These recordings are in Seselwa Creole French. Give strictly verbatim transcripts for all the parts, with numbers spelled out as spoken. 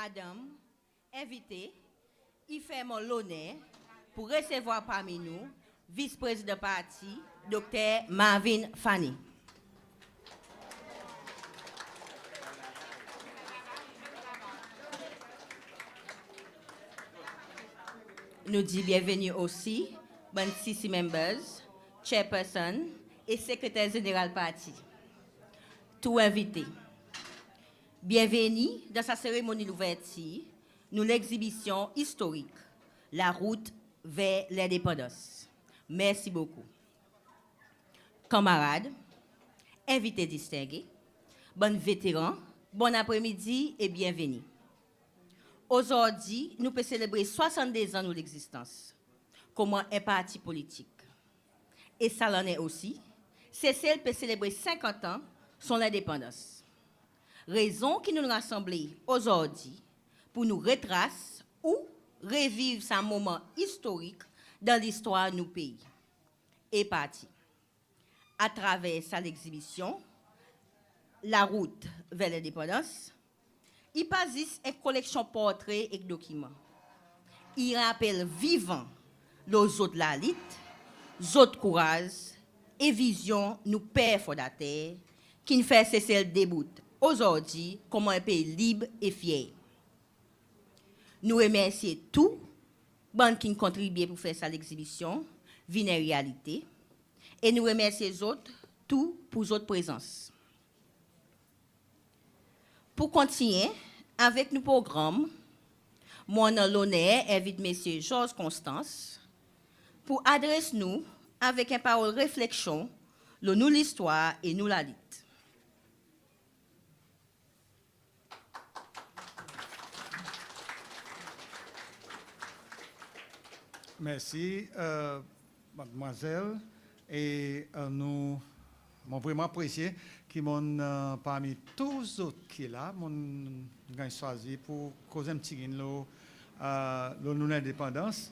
Madanm, envite, i fer mwan loner pour resevwar parmi nou Vis Prezidan parti, Dokter Marvin Fanny. Nou dir byenveni osi bann CC members, chairperson e sekreter zeneral parti. Tou envite. Byenveni dan sa seremoni louvertir nou legzibisyon istorik, La route vers l'indépendance. Mersi bokou. Kanmarad, envite distenge, bann veteran, bonn apremidi e byenveni. Ozordi nou pe selebre swasann-de-z-an nou legzistans konman en parti politik. E sa lannen osi, Sesel pe selebre senkant an son lendepandans. Rezon ki nou'n rasanble ozordi pour nou retras ou reviv sa moman istorik dan listwar nou pei e parti. Atraver sa legzibisyon, La route vers l'indépendance, i pa zis en koleksyon portre ek dokiman. I rapel vivan lo zot lalit, zot kouraz e vizyon nou per fondater ki'n fer Sesel debout ozordi konman en pei lib e fyer. Nou remersye tou bann ki'n kontribye pour fer sa legzibisyon vin en realite e nou remersye zot tou pour zot prezans. Pour kontinyen avek nou progranm, mon annan loner envit Msye Georges Constance pour adres nou avek en parol refleksyon lo nou listwar e nou lalit. Mersi, e, madmwazel. E, e, nou, mon vreman apresye ki mon'n, e, parmi tou zot ki la, mon'n ganny swazir pour koz en pti gin lo, e, lo nou lendepandans.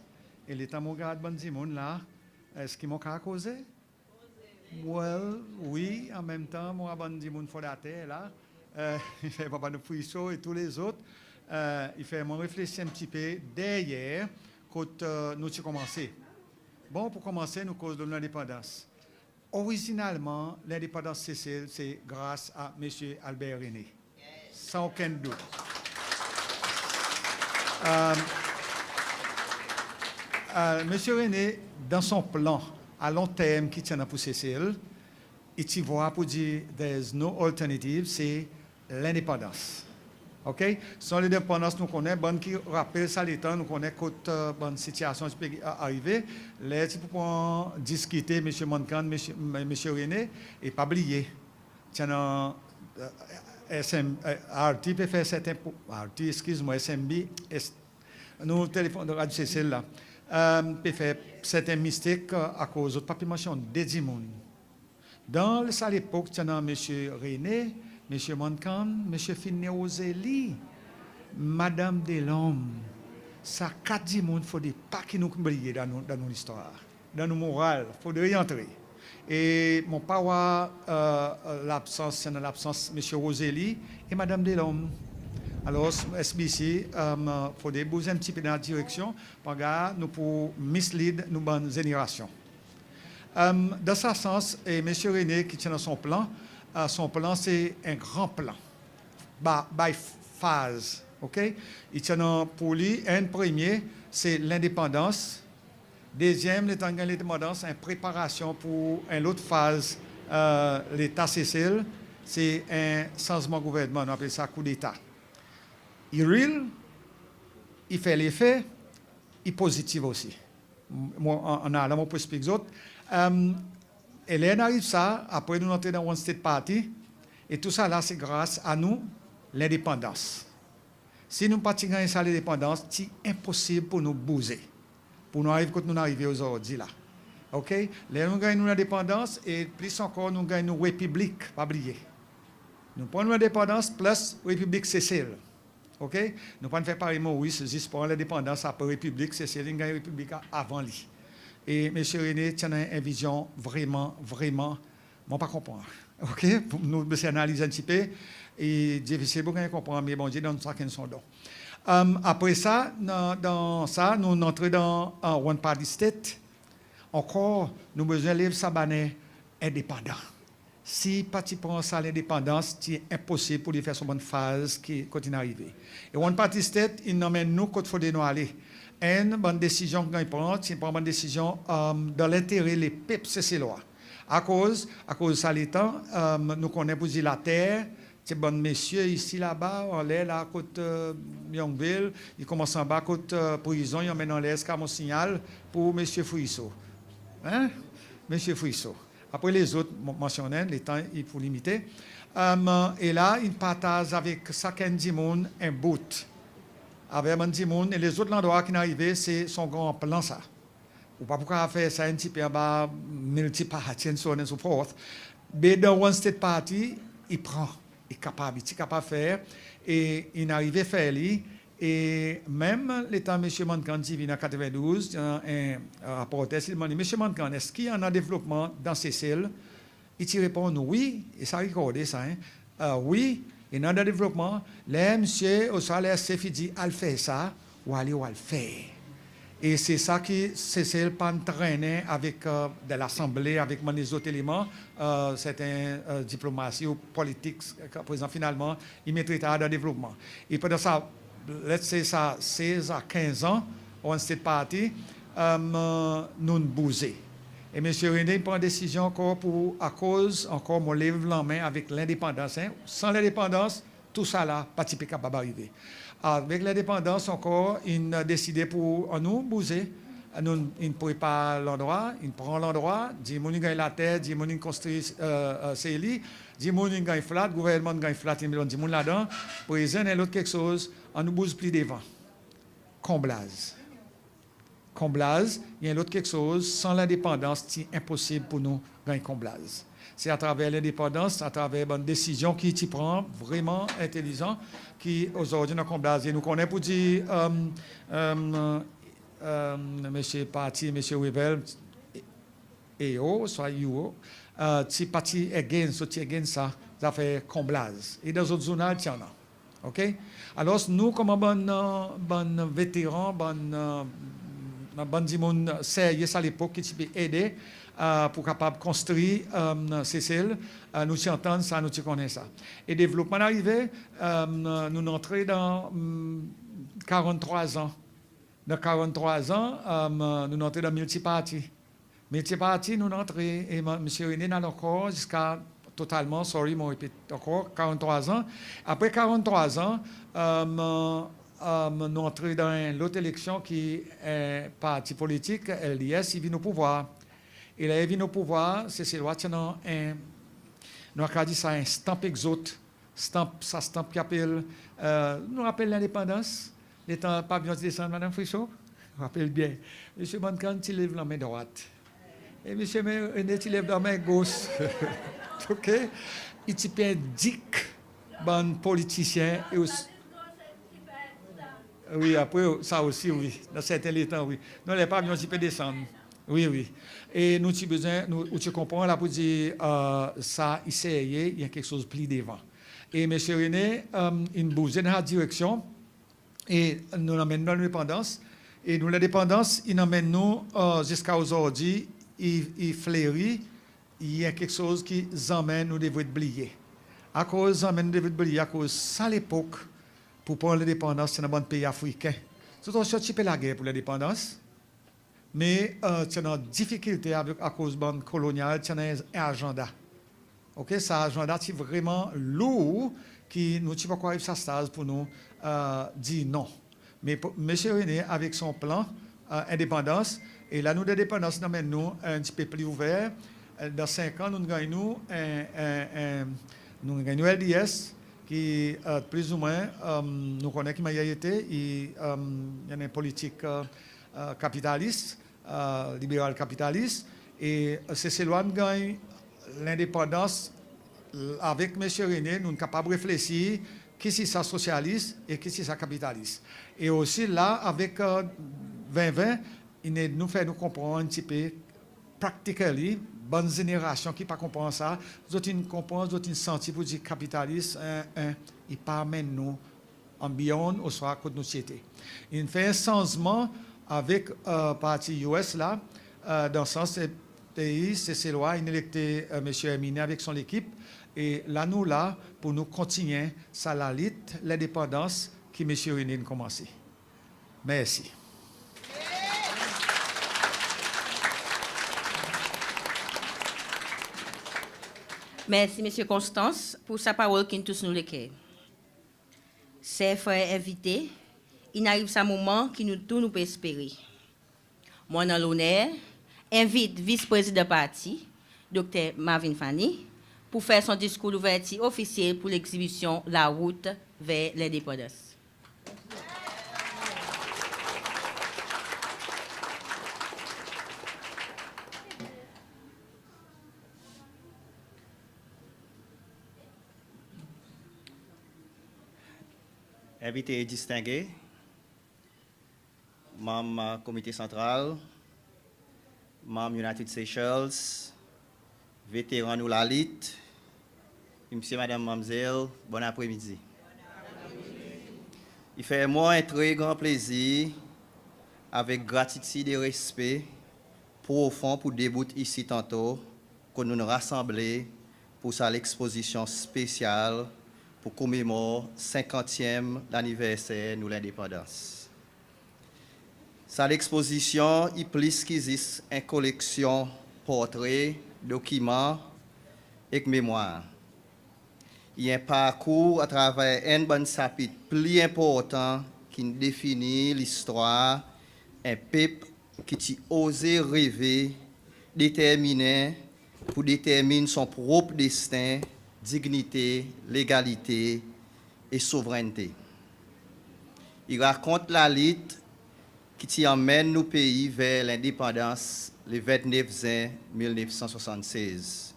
E letan mon gard bann dimoun la, eski mon kapab koze? Well, wi, anmenmtan mon war bann dimoun fondater la, e, papa nou Pwisho e tou lezot, e, i fer mwan reflesir en pti pe deryer kot, e, nou ti konmanse. Bon, pour konmanse, nou koz lo lendepandans. Orizinalman, lendepandans Sesel se gras a Msye Albert René. San okenn dout. E, e, Msye René, dan son plan a lon term ki ti annan pour Sesel, i ti war pour dir there is no alternative, se lendepandans. OK? Son lendepandans nou konnen, bann ki rapel sa letan, nou konnen kot, e, bann sitiasyon ti pe, e, arive. Ler ti pou pran diskite Msye Manchand, Msye, Msye René, e pa bliye, ti annan, e, S M, e, R T pe fer serten, R T, eskiz mwan, S M B, nou telefon, Radio Sesel la, e, pe fer serten mistake, e, akoz zot pa pe mansyonn de dimoun. Dan sa lepok, ti annan Msye René, Msye Manchand, Msye Finlay Rosély, Madanm Delorme. Sa kat dimoun fodre pa ki nou bliye dan nou, dan nou listwar, dan nou moral, fodre i antre. E mon pa war, e, labsans, dan labsans Msye Rosély e Madanm Delorme. Alors, S B C, e, fodre bouz en pti pe dan sa direksyon, pangar nou pou mislead nou bann zenerasyon. E, dan sa sans, e, Msye René ki ti annan son plan, e, son plan se en gran plan. Ba, by faz, OK? I ti annan pour li, enn premye, se lendepandans. Dezyenm, letan ganny lendepandans, en preparasyon pour en lot faz, e, Leta Sesel, se en sanzman gouvernman, nou apel sa koudeta. I real, i fer lefe, i pozitiv osi. Mon, an, an alan, mon pou eksplik zot. E, e ler nou ariv sa, apre nou antre dan One State Party, e tousala se gras a nou lendepandans. Si nou pa ti ganny sa lendepandans, ti enposib pour nou bouze, pour nou ariv kot nou'n arive ozordi la. OK? Ler nou ganny nou lendepandans, e plis ankor nou ganny nou repiblik, pa bliye. Nou pran nou lendepandans plis Repiblik Sesel. OK? Nou pa'n fer parey Moris, zis pran lendepandans, apre repiblik, Sesel in ganny repiblik a, avan li. E Msye René ti annan en vizyon vreman, vreman, mon pa konpran. OK? Nou bezwen analiz en pti pe. I difisil pour ganny konpran, me Bondye donn sakenn son don. Apre sa, dan sa nou'n antre dan one party state. Ankor nou bezwen lev sa baner endepandan. Si pa ti pran sa lendepandans, ti enposib pour li fer son bann faz ki kot in arive. E one party state in anmenn nou kot fodre nou ale. Enn bann desizyon ki ganny pran, ti pran bann desizyon dan lentere lepep Seselwa. Akoz, akoz sa letan nou konnen pour dir later, ti bann mesye isi laba anler la kot Youngville, i konmans anba kot prizon, i anmenn anler ziska Mont Signal pour Mesye Friso. Hein? Mesye Friso. Apre lezot mon mansyonnen, letan i pou limite. E la in partaz avek sakenn dimoun en bout. Avek bann dimoun, e lezot landrwa ki'n arive, se son gran plan sa. Ou pa pou kapab fer sa en pti pe anba multi-party and so on and so forth. Be dan one state party, i pran, i kapab, i ti kapab fer, e in arive fer li. E menm letan Msye Manchand ti vin an katreven douz, en raporter ti demann li, Msye Manchand, eski i annan devlopman dan Sesel? I ti reponn wi, e sa rekorde sa, en. Wi, i annan devlopman. Ler msye, ouswa ler sef i dir al fer sa, ou ale, ou al fer. E se sa ki Sesel pa'n trennen avek dan Lasanble, avek bann lezot eleman, serten diplomasi ou politik, prezan finalman i met retar dan devlopman. E pandan sa, let's say sa sez a kenz an, one state party, nou'n bouze. E Msye René in pran desizyon ankor pour, akoz ankor mon lev lanmen avek lendepandans, en. San lendepandans, tousala pa ti pe kapab arive. Avek lendepandans ankor, in deside pour annou bouze, nou in prepar landrwa, in pran landrwa, dimoun in ganny later, dimoun in konstri se li, dimoun in ganny flat, gouvernman in ganny flat, in met dimoun ladan. Prezan en lot keksoz, annou bouz pli devan. Konblaz. Konblaz, i en lot keksoz, san lendepandans ti enposib pour nou ganny konblaz. Se atraver lendepandans, atraver bann desizyon ki ti pran vreman entelizan, ki ozordi nou konblaz. E nou konnen pour dir Msye Parti, Msye Wavel, E O, swa U O, ti pa ti against, zot ti against sa zafer konblaz. E dan zot zournal ti annan. OK? Alors nou konman bann, bann veteran, bann, bann dimoun serye sa lepok ki ti pe ede pour kapab konstri Sesel, nou ti antann sa, nou ti konnen sa. E devlopman arive, nou'n antre dan karanntrwa an. Dan karanntrwa an, nou'n antre dan miltiparti. Miltiparti nou'n antre, e Msye René in al ankor ziska totalman, sorry, mon repet ankor, karanntrwa an. Apre karanntrwa an, nou antre dan en lot eleksyon ki en parti politik, L D S, i vin o pouvwar. E ler i vin o pouvwar, Seselwa ti annan en, nou a kapab dir sa, en stamp ek zot. Stamp, sa stamp ki apel, nou rapel lendepandans, letan pavyon ti desann, Madanm Friso, rapel byen. Msye Manchand ti lev lanmen drwat. E Msye René ti lev lanmen gos. OK? I ti pe endik bann politisyen e osi Wi, apre sa osi, wi. Dan serten letan, wi. Non, ler pavyon ti pe desann. Wi, wi. E nou ti bezwen, nou, ou ti konpran la pour dir sa i serye, i en keksoz pli devan. E Msye René in bouze dan sa direksyon. E nou'n anmenn nou lendepandans. E nou lendepandans in anmenn nou ziska ozordi, i, i fleri, i en keksoz ki zanmen nou devret bliye. Akoz zanmen nou devret bliye? Akoz sa lepok, pour pran lendepandans, ti annan bann pei Afriken. Zot osi ti pe lager pour lendepandans, me ti annan difikilte avek, akoz bann kolonyal ti annan en azanda. OK, sa azanda ti vreman lour ki nou ti pa ankor ariv sa staz pour nou dir non. Me Msye René avek son plan lendepandans, e la nou lendepandans in anmenn nou en pti pe pli ouver. Dan senk an, nou'n ganny nou en, en, en, nou'n ganny nou L D S, ki plizoumwen nou konnen ki mannyer i ete, i annan en politik kapitalis, liberal kapitalis, e Seselwa in ganny lendepandans avek Msye René, nou'n kapab reflesir kisisa sosyalis e kisisa kapitalis. E osi la, avek ven ven, in ed nou, fer nou konpran en pti pe practically, bann zenerasyon ki pa konpran sa, zot in konpran, zot in santi pour dir kapitalis, en, en, i pa anmenn nou an beyond, oswa kot nou ti ete. In fer en sanzman avek, e, parti US la, e, dan sans, e, pei Seselwa in elekte, e, Msye Herminie avek son lekip, e la nou la pour nou kontinyen sa lalit lendepandans ki Msye René in konmanse. Mersi. Mersi Msye Constance pour sa parol ki'n tous nou leker. Ser frer envite, in ariv sa moman ki nou tou nou pe espere. Mon annan loner envit Vis Prezidan parti, Dokter Marvin Fanny, pour fer son diskour louvertir ofisyel pour legzibisyon La Route vers l'Indépendance. Envite distenge, manm Komite Santral, manm United Seychelles, veteran nou lalit, Msye, Madanm, Manmzel, bonn apre midi. I fer mwan en tre gran plezir, avek gratitid e respe profon pour debout isi tanto kot nou'n rasanble pour sa lekspozisyon spesyal pour komemor senkantyenm laniverser nou lendepandans. Sa lekspozisyon i plis ki zis en koleksyon portre, dokiman ek memwar. I en parkour atraver enn bann sapit pli enportan ki'n definir listwar en pep ki ti oze reve, determinen pour determin son prop desten, dignite, legalite e souvrennte. I rakont lalit ki ti anmenn nou pei ver lendepandans le vennef Zen mil nef san swasann sez.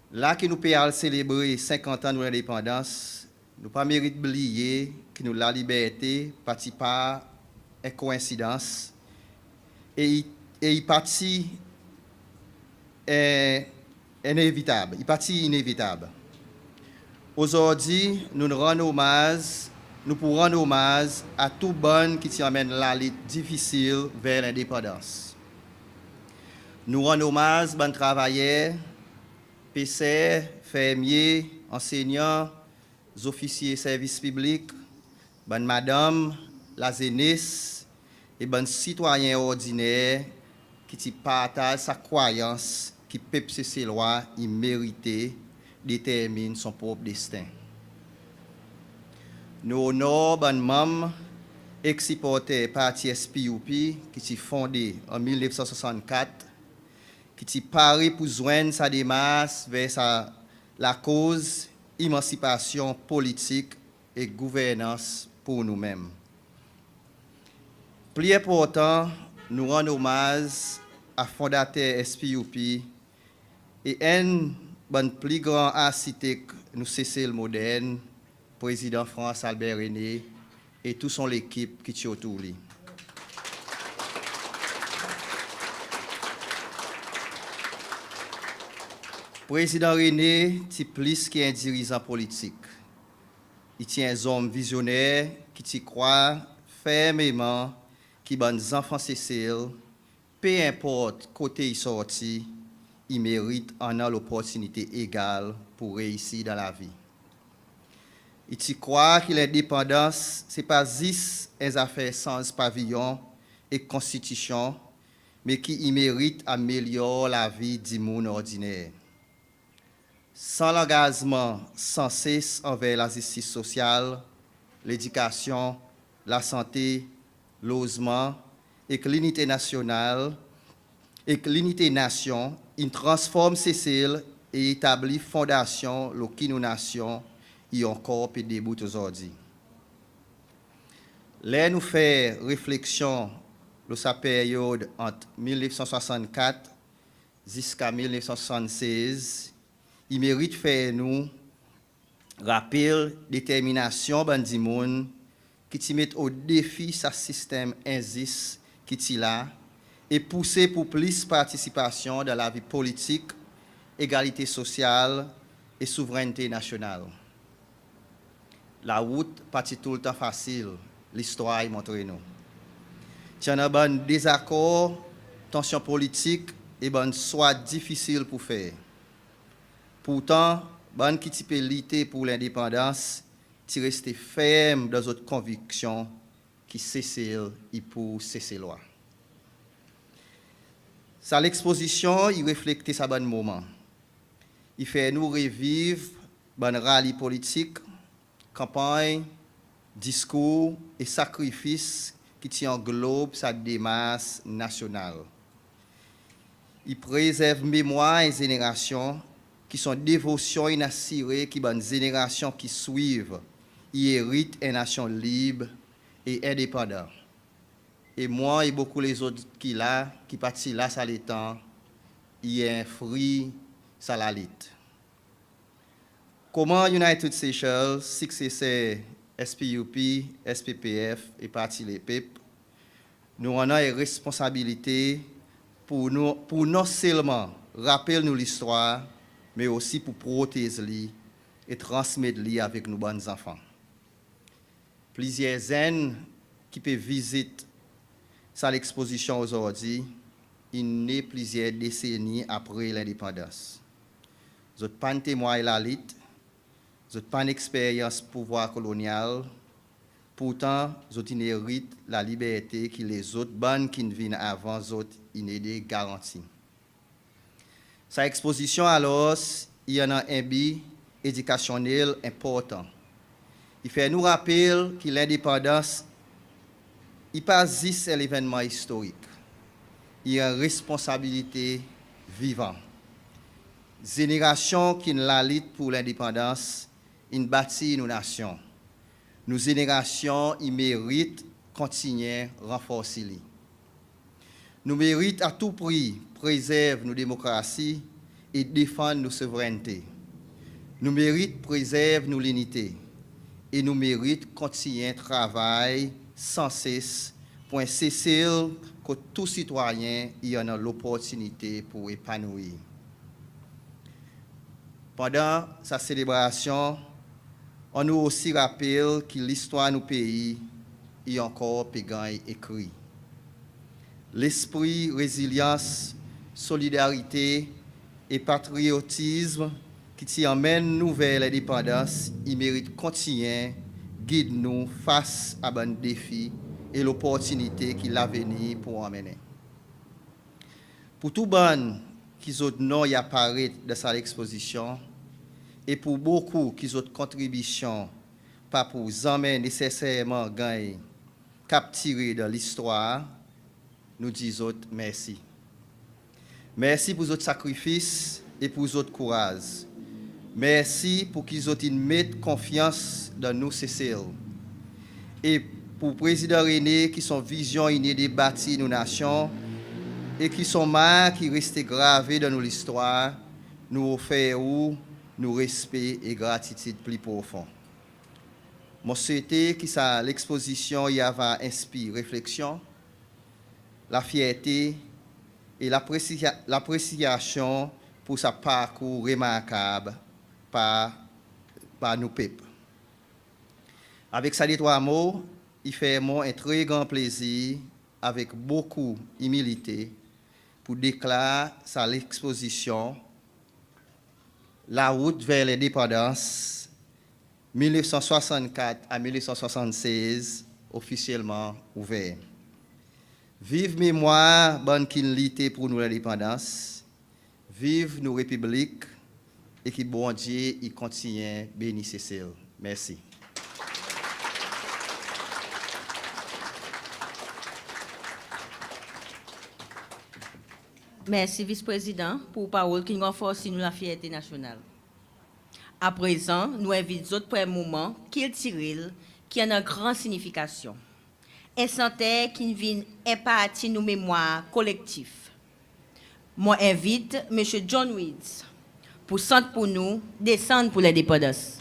La ki nou pe al selebre senkant an nou lendepandans, nou pa merit bliye ki nou laliberte pa ti pa en koensidans e i, e i pa ti en, inevitab, i pa ti inevitab. Ozordi, nou'n rann omaz, nou pou rann omaz a tou bann ki ti anmenn lalit difisil ver lendepandans. Nou rann omaz bann travayer, peser, fermye, ansenyan, zofisye servis piblik, bann madanm, lazenes e bann sitwayen ordiner ki ti partaz sa krwayans ki pep Seselwa i merite determin son prop desten. Nou onor bann manm ek siporter parti S P U P ki ti fonde an mil nef san swasann kat, ki ti pare pour zwenn sa demars ver sa lakoz emansipasyon politik e gouvernans pour nou menm. Pli enportan, nou rann omaz a fondater S P U P e enn bann pli gran arsitek nou Sesel modern, Prezidan Frantz Albert René e tou son lekip ki ti otour li. Prezidan René ti plis ki en dirizan politik. I ti en zonm vizyoner ki ti krwar fermeman ki bann zanfan Sesel, pe enport kote i sorti, i merit annan loportinite egal pour reisi dan lavi. I ti krwar ki lendepandans se pa zis en zafer sanz paviyon ek konstitisyon, me ki i merit amelyor lavi dimoun ordiner. Son langazman san ses anver lazistis sosyal, ledikasyon, lasante, lozman ek linite nasyonal, ek linite nasyon, in transform Sesel e etabli fondasyon lo ki nou nasyon i ankor pe debout ozordi. Ler nou fer refleksyon lo sa peryod ant mil nef san swasann kat ziska mil nef san swasann sez, i merit fer nou rapel determinasyon bann dimoun ki ti met o defi sa sistenm enzis ki ti la e pouse pour plis partisipasyon dan lavi politik, egalite sosyal e souvrennte nasyonal. Larout pa ti toultan fasil, listwar i montre nou. Ti annan bann dezakor, tansyon politik e bann swa difisil pour fer. Pourtan, bann ki ti pe lite pour lendepandans ti reste ferm dan zot konviksyon ki Sesel i pour Seselwa. Sa lekspozisyon i reflekte sa bann moman. I fer nou reviv bann rali politik, kanpanny, diskour e sakrifis ki ti anglob sa demars nasyonal. I prezerv memwar en zenerasyon ki son devosyon in asire ki bann zenerasyon ki swiv i erit en nasyon lib e endepandan. E mwan e bokou lezot ki la, ki pa ti la sa letan, i en fri sa lalit. Konman United Seychelles, sikseser S P U P, S P P F e Parti Lepep, nou annan en responsabilite pour nou, pour non selman rapel nou listwar, me osi pour protez li e transmet li avek nou bann zanfan. Plizyer zenn ki pe vizit sa lekspozisyon ozordi, in ne plizyer deseni apre lendepandans. Zot pa'n temway lalit, zot pa'n eksperyans pouvwar kolonyal, pourtan zot in erit laliberte ki lezot bann ki'n vin avan zot in ede garanti. Sa lekspozisyon alors i annan en bi edikasyonnel enportan. I fer nou rapel ki lendepandans i pa zis en levennman istorik, i en responsabilite vivan. Zenerasyon ki'n lalit pour lendepandans in batir nou nasyon. Nou zenerasyon i merit kontinyen ranforsi li. Nou merit a tou pri prezerv nou demokrasi e defann nou souvrennte. Nou merit prezerv nou linite e nou merit kontinyen travay san ses pour en Sesel kot tou sitwayen i annan loportinite pour epanouir. Pandan sa selebrasyon, annou osi rapel ki listwar nou pei i ankor pe ganny ekri. Lespri rezilyans, solidarite e patriotizm ki ti anmenn nou ver lendepandans i merit kontinyen gid nou fas a bann defi e loportinite ki lavenir pou anmennen. Pour tou bann ki zot non i aparet dan sa lekspozisyon e pour bokou ki zot kontribisyon pa pou zanmen neseserman ganny kaptire dan listwar, nou dir zot mersi. Mersi pour zot sakrifis e pour zot kouraz. Mersi pour ki zot in met konfyans dan nou Sesel. E pour Prezidan René ki son vizyon in ede batir nou nasyon e ki son mark i reste grave dan nou listwar, nou ofer ou nou respe e gratitid pli profon. Mon swete ki sa lekspozisyon i ava enspir refleksyon, lafyerte e lapresya-, lapresyasyon pour sa parkour remarkab par, par nou pep. Avek sa detrwa mo, i fer mwan en tre gran plezir, avek bokou imilite, pour deklar sa lekspozisyon Larout ver lendepandans, mil nef san swasann kat a mil nef san swasann sez, ofisyelman ouver. Viv memwar bann ki'n lite pour nou lendepandans. Viv nou Repiblik e ki Bondye i kontinyen beni Sesel. Mersi. Mersi Vis Prezidan pour ou parol ki'n ranforsi nou lafyerte nasyonal. Aprezan nou envit zot pour en moman kiltirel ki annan gran sinifikasyon. En santer ki'n vin en parti nou memwar kolektif. Mon envit Msye John Weeds pour sant pour nou Desann pour Lendepandans.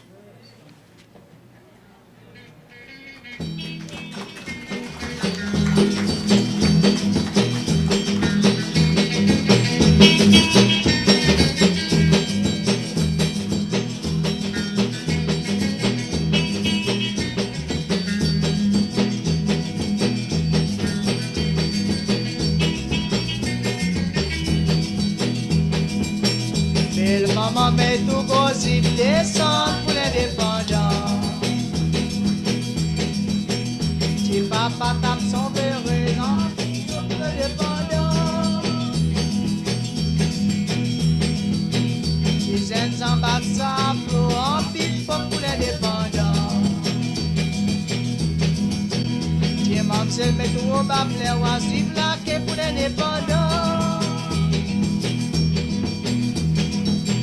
Manman met tou gro zip desann pour lendepandan. Ti papa tap son vere, lendepandan. Ti zenn zanbat sa flo, anpil pop pour lendepandan. Ti manmzel met tou rob a fler, war swiv lake pour lendepandan.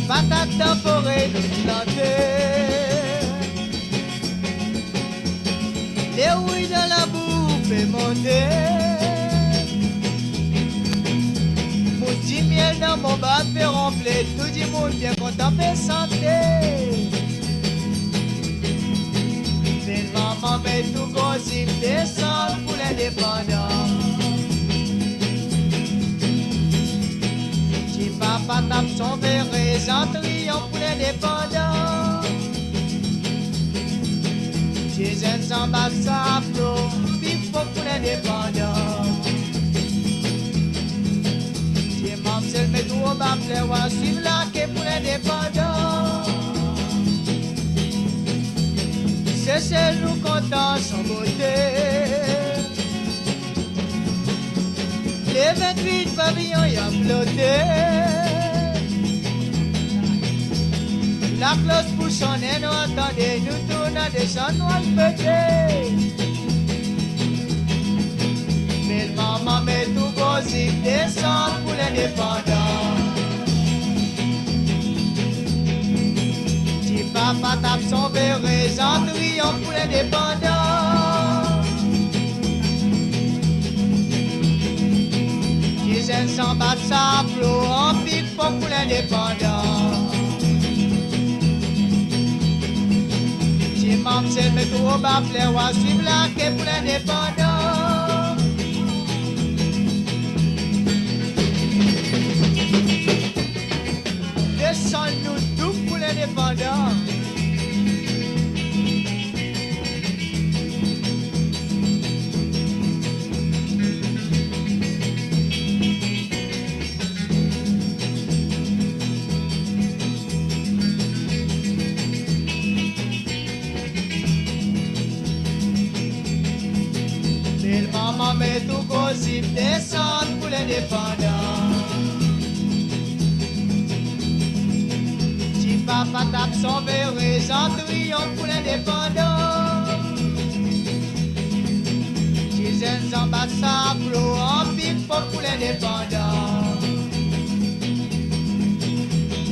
Patat dan fore nou plante, lerouy dan labou pe monte. Mous di myel dan mon bat pe ronfle, tou dimoun byen kontan pe sante. Bel manman met tou gro zip desann pour lendepandan. Ti papa tap son vere, Santriyon pour lendepandan. Ti zenn zanbat sa flo, pli for pour lendepandan. Ti manmzel met tou rob a fler, war swiv lake pour lendepandan. Sesel nou kontan son bote. Le ventwit paviyon i ap flote. Laklos pou sonnen, nou antande, nou tou nou a desann, nou al fete. Bel manman met tou gro zip desann pour lendepandan. Ti papa tap son vere, Santriyon pour lendepandan. Ti zenn zanbat sa flo, anpil pop pour lendepandan. Ti manmzel met tou rob a fler, war swiv lake pour lendepandan. Desann nou tou pour lendepandan. Bel manman met tou gro zip desann pour lendepandan. Ti papa tap son vere, Santriyon pour lendepandan. Ti zenn zanbat sa flo, anpil pop pour lendepandan.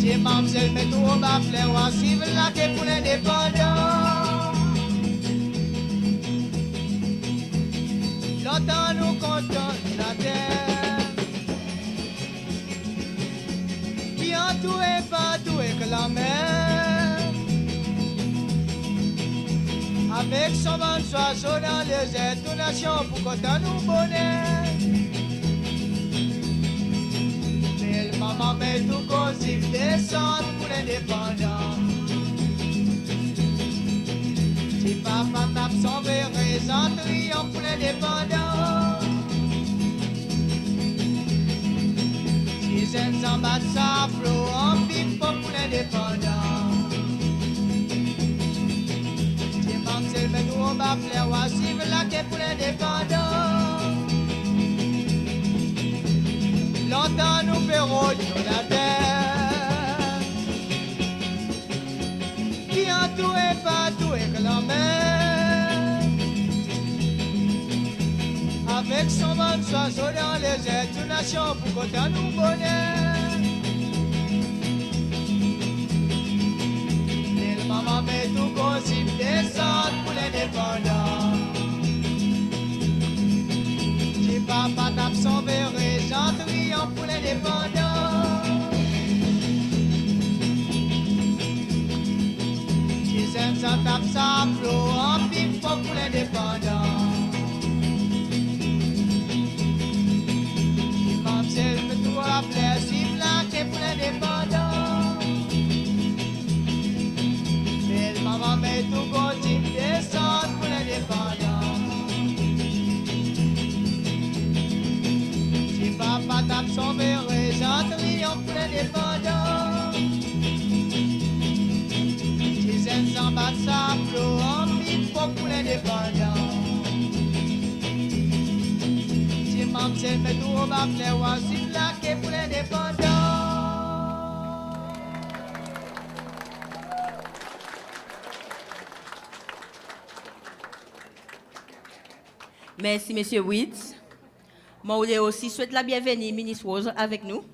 Ti manmzel met tou rob a fler, war swiv lake pour lendepandan. Lontan nou kontan later ki antoure partou ek lanmer. Avek son bann zwazo dan lezer, tou nasyon pou kontan nou boner. Bel manman met tou gro zip desann pour lendepandan. Ti papa tap son vere, Santriyon pour lendepandan. Ti zenn zanbat sa flo, anpil pop pour lendepandan. Ti manmzel met tou rob a fler, war swiv lake pour lendepandan. Lontan nou pe rod nou later ki antoure partou ek lanmer. Avek son bann zwazo dan lezer, tou nasyon pou kontan nou boner. Bel manman met tou gro zip desann pour lendepandan. Ti papa tap son vere, Santriyon pour lendepandan. Ti zenn zan tap sa flo, anpil pop pour lendepandan. Ti manmzel met tou a fler, swiv lake pour lendepandan. Bel manman met tou gro zip desann pour lendepandan. Ti papa tap son vere, Santriyon pour lendepandan. Sa flou anpil fok pour lendepandans. Ti manmzel met ou rob a fler, ou a zip lake pour lendepandans. Mersi Msye Witz. Mon oule osi swet labyenveni Minis Rose avek nou.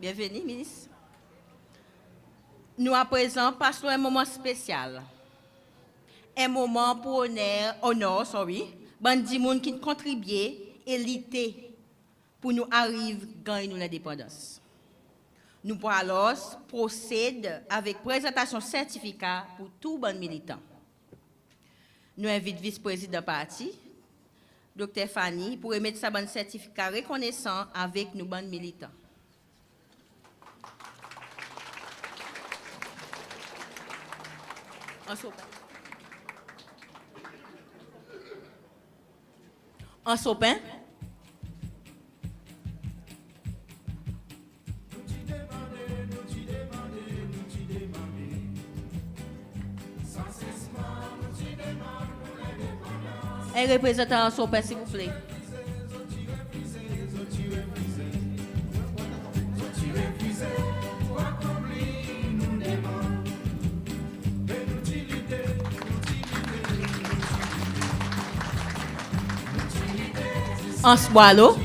Byenveni Minis. Nou aprezan pas lo en moman spesyal. En moman pour oner, onor, sorry, bann dimoun ki'n kontribye e lite pour nou ariv ganny nou lendepandans. Nou pou alors prosed avek prezantasyon sertifika pour tou bann militan. Nou envit Vis-Prezidan parti, Dokter Fanny, pour remet sa bann sertifika rekonesan avek nou bann militan. Anse Aux Pins. Anse Aux Pins. En reprezantan Anse Aux Pins, silvouple. Anse Boileau.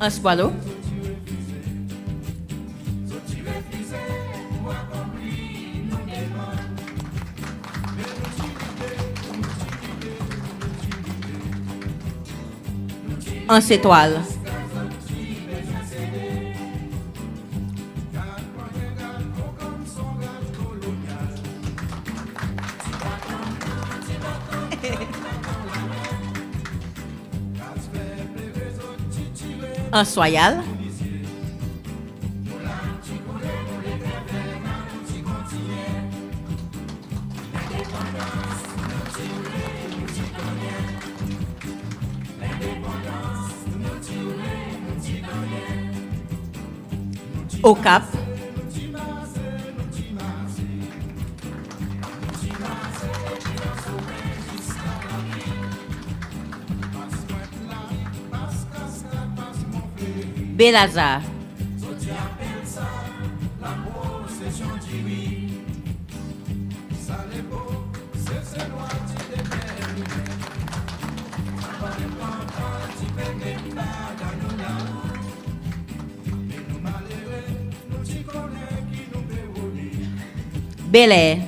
Anse Boileau. Anse Etoile. Anse Royale. Au Cap. Baie Lazare. Bel Air.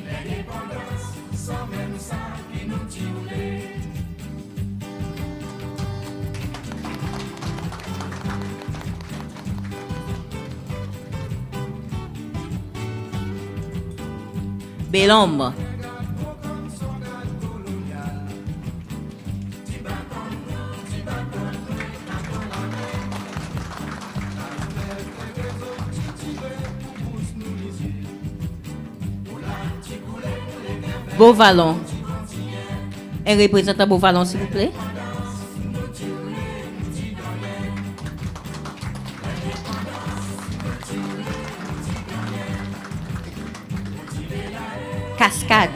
Bel Ombre. Beau Vallon. En reprezantan Beau Vallon, silvouple. Cascade.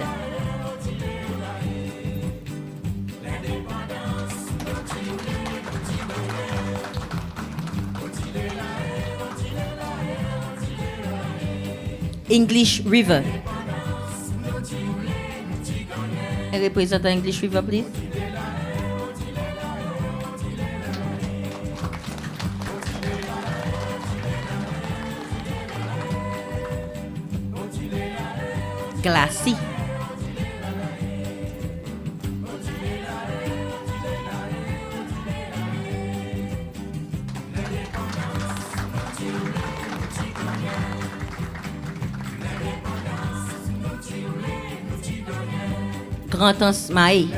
English River. En reprezantan English River, please. Glacis. Grand Anse Mahé.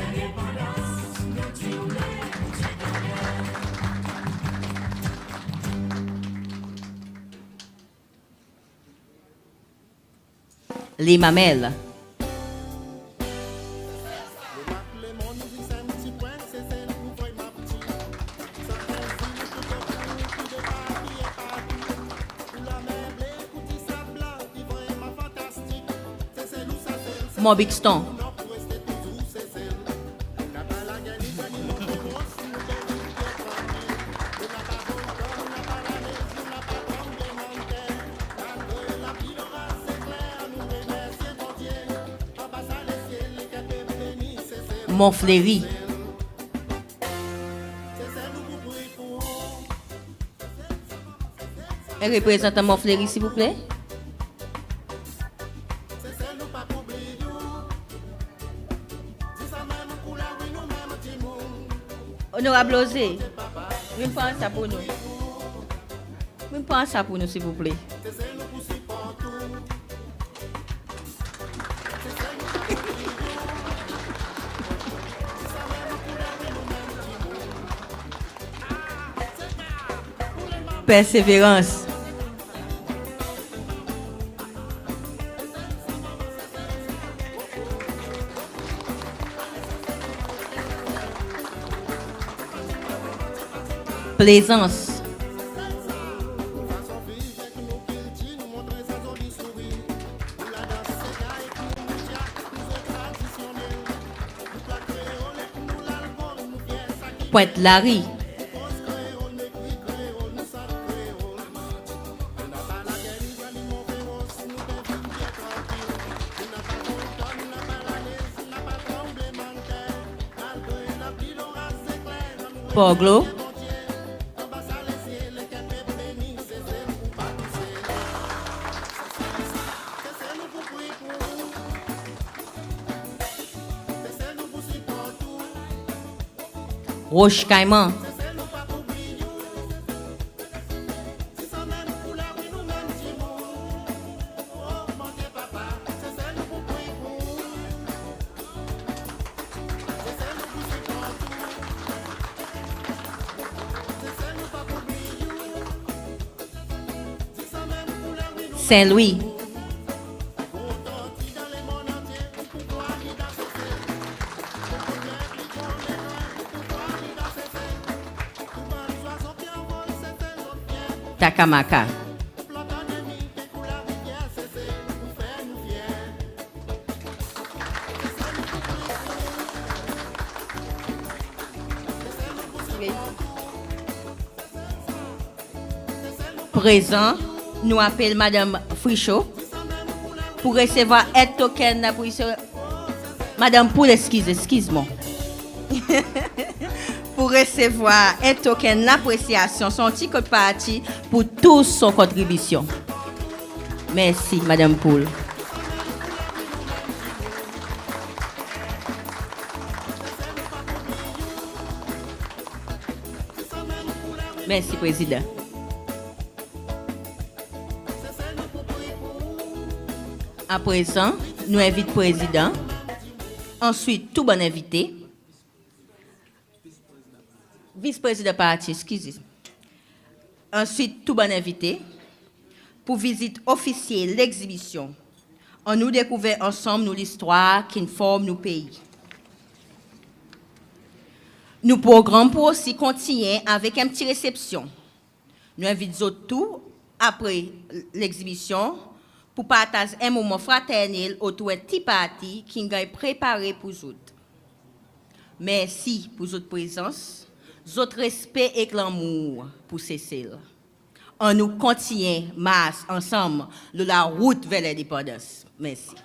Les Mamelles. Mont Buxton. Mont Fleuri. En reprezantan Mont Fleuri, silvouple. Onorab Loze, vin pran sa pour nou. Vin pran sa pour nou, silvouple. Perseverans. Plezans. Pointe Larue. Port Glaud. Roche Caiman. Saint Louis. Takamaka. Prezan, nou apel Madanm Frichot pour resevwar en token la, pour Madanm Pool, eskiz, eskiz mwan. Pour resevwar en token lapresyasyon sorti kot parti pour tou son kontribisyon. Mersi, Madanm Pool. Mersi, Prezidan. Aprezan, nou envit Prezidan, answit tou bann envite, Vis Prezidan parti, eskize. Answit tou bann envite pour vizit ofisye legzibisyon. Annou dekouver ansanm nou listwar ki'n form nou pei. Nou progranm pour osi kontinyen avek en pti resepsyon. Nou envit zot tou, apre legzibisyon, pour partaz en moman fraternel otour en ti parti ki'n ganny prepare pour zot. Mersi pour zot prezans, zot respe ek lanmour pour Sesel. Annou kontinyen mars ansanm lo larout ver lendepandans. Mersi.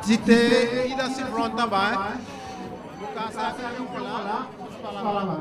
Ti te i dan si front anba, en? Ou ka sa fer yon la, pa laba.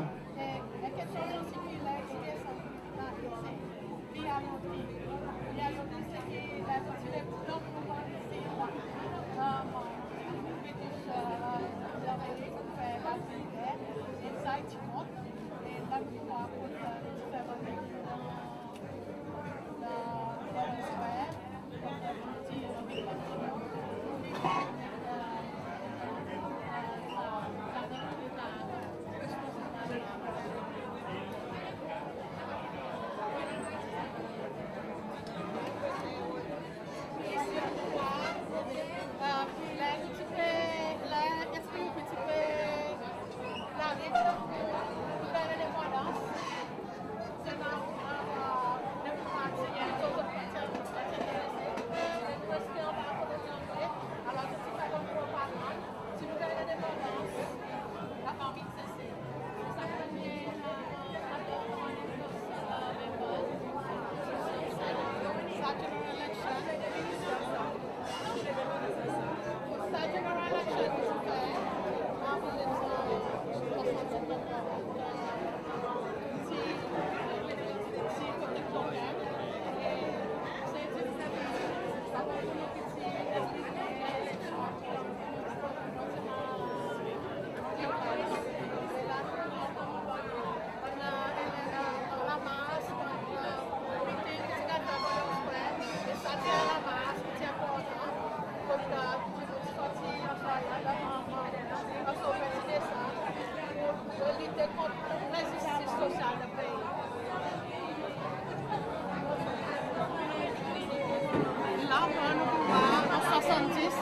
La ankor nou pou war an swasanndis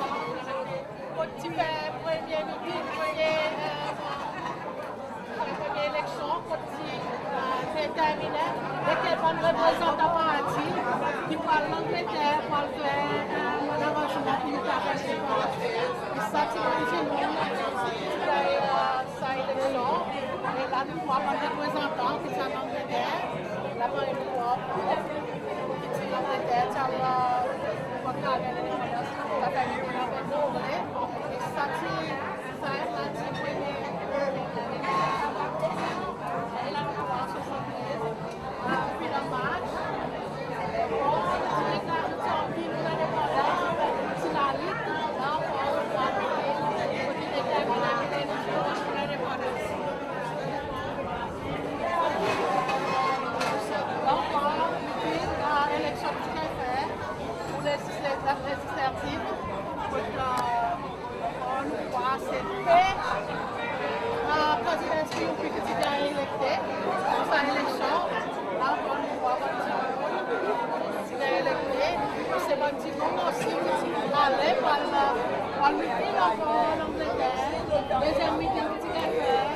kot ti fer premye miting, premye, e, premye eleksyon, kot ti, e, determinen lekel bann reprezantan parti ki pou al Langleter, pou al fer, e, bann aranzman ki nou pe apel. E sa ti bann dimoun ki ti ganny, e, sa eleksyon. E la nou war bann reprezantan ki ti al Langleter, la bann ki ti al Langleter, ti al, e, Eleksyon ki ti ganny fer pour lezislatif, kot, e, ankor nou war se pe, e, kandidan SPUP ki ti ganny elekte dan sa eleksyon. Ankor nou war bann dimoun ki ti ganny elekte, se bann dimoun osi ki ti ale, al, al miting ankor Langleter, dezyenm miting ki ti ganny fer.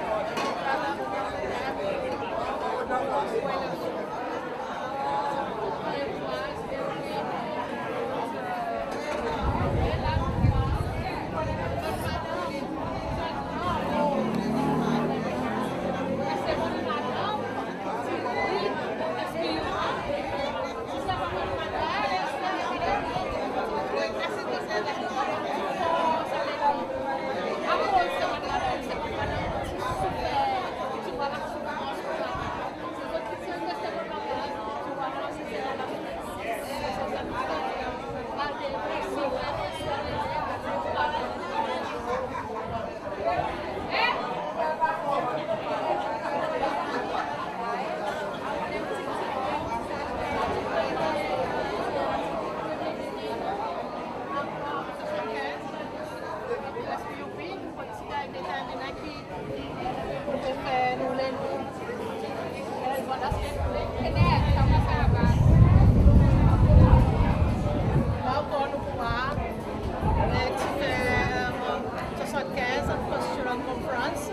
Swasann-kenz Constitutional Conference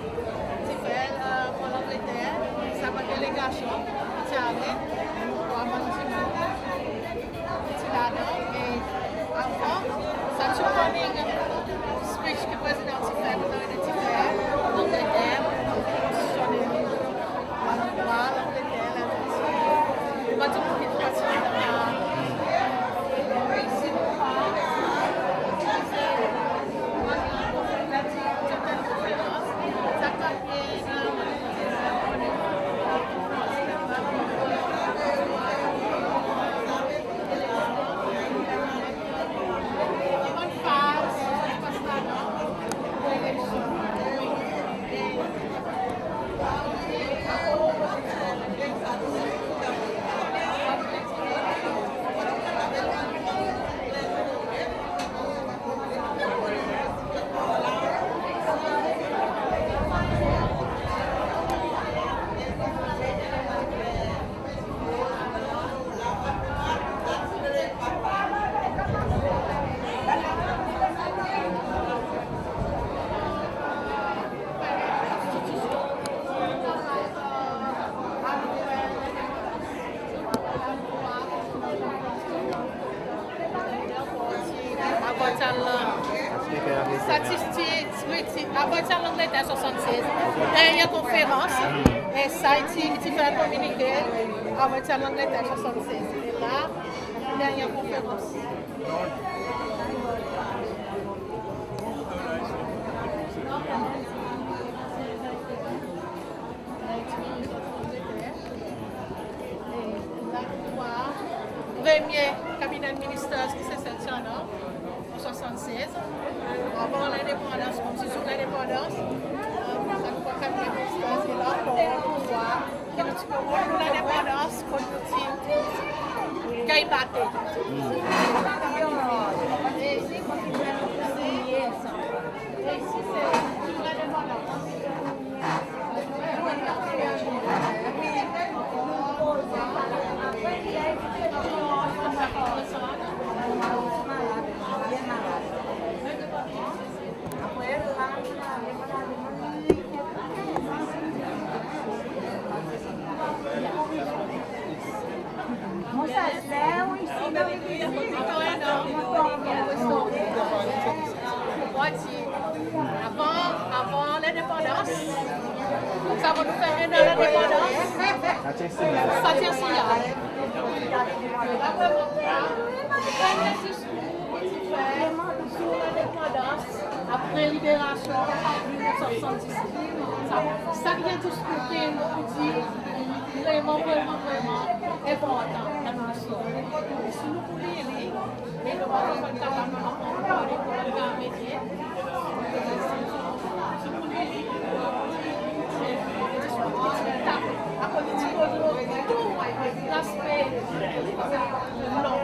ti fer, e, an Angleter, sa bann delegasyon ti ale, nou war bann dimoun ki ti ladan. E avan, sa ti opening speech ki Prezidan ti fer, Prezidan ti fer an Angleter, konstitisyonnel, war Angleter, la, bann dimoun ki ti partisip ladan. Ti, ti, wi, ti, avan ti al Angleter swasannsex, dernyen konferans, e sa i ti, i ti fer kominike, avan ti al Angleter swasannsex. E la, dernyen konferans. Premye kabine ministers ki Sesel ti annan, an swasannsex. Avan lendepandans, konmsi sou lendepandans, sa nou pran kabine ministers, e la ankor, nou war ki nou ti pe rod nou lendepandans, kot nou ti ganny bate. E isi, kontinyen nou pouse. E isi, se sou lendepandans. Avan, avan lendepandans, sa nou fer en an lendepandans. Sa ti en sinyal. Sa ti en sinyal. La, vreman, premye diskour ki ti fer sou lendepandans apre liberasyon an mil nef san swasanndiset. Sa, sa ki en diskour ki nou dir vreman, vreman, vreman enportan dan nou listwar. E si nou pou lir li, e nou pa kapab, nou pa kapab, nou pa kapab, akoz i ti koz tou laspe, non.